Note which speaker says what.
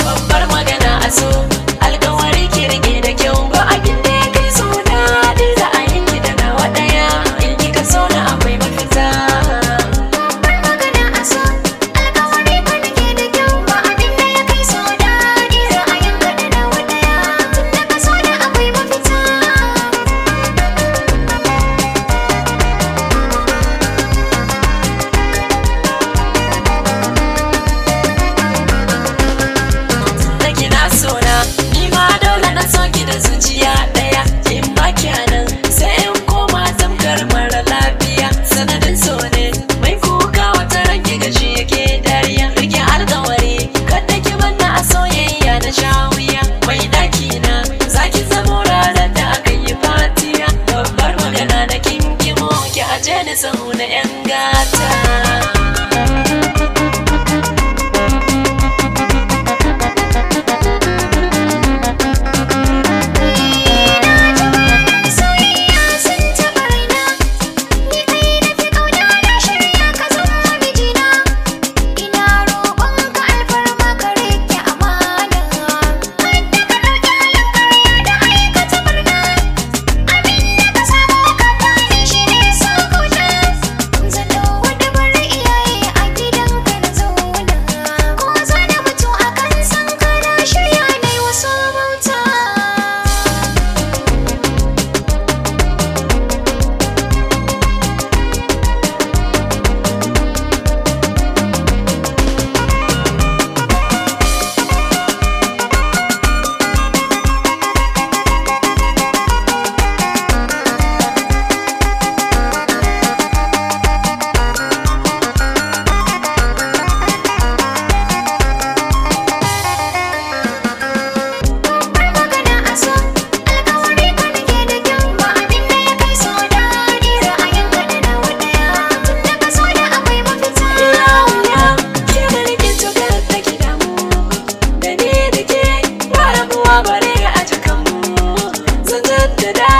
Speaker 1: Babbar magana a so, alkawari ki rike da kyau, ba abin da ya kai so daɗi ra'ayin ki da nawa ɗaya, in kika so na akwai mafita.
Speaker 2: Babbar magana a so, alkawari ka rike da kyau, ba abin da ya kai so daɗi ra'ayin ka da nawa ɗaya, tun da ka so da akwai mafita.
Speaker 1: Da kina so na, ni ma dole na so ki da zuciya ɗaya, in ba ki nan sai in koma tamkar mara lafiya. Sanadin so ne mai kuka wata ranki gashi yake dariya. Rike alkawari kada ki banna a soyayya na sha wuya. Mai ɗaki na zaki zamo ranar da aka yi fatiya. Babbar magana na kinkimo ki aje ni sahu na 'yan gata.
Speaker 2: Na ji bayanan soyayya sun taɓa raina, ni kai na fi ƙauna na shirya ka zama mijina. Ina roƙon ka alfarma ka riƙe amana, kada ka ɗauki halin ƙarya da aikata barna. Abin da ka samu ka bani shi ne sakona, zan ɗau wani bar iyaye a gidanka na zauna. Ko za na mutu a kan san ka na shirya na yi wasu bauta. Babbar magana a so, alkawari ka rike da kyau, ba abin da ya kai so daɗi ra'ayin ka da nawa ɗaya, tun da ka so da akwai mafita.
Speaker 1: Wuya ke da nake to kada ki damu, da ni da ke ba rabuwa bare a jikanmu. Zan jaddada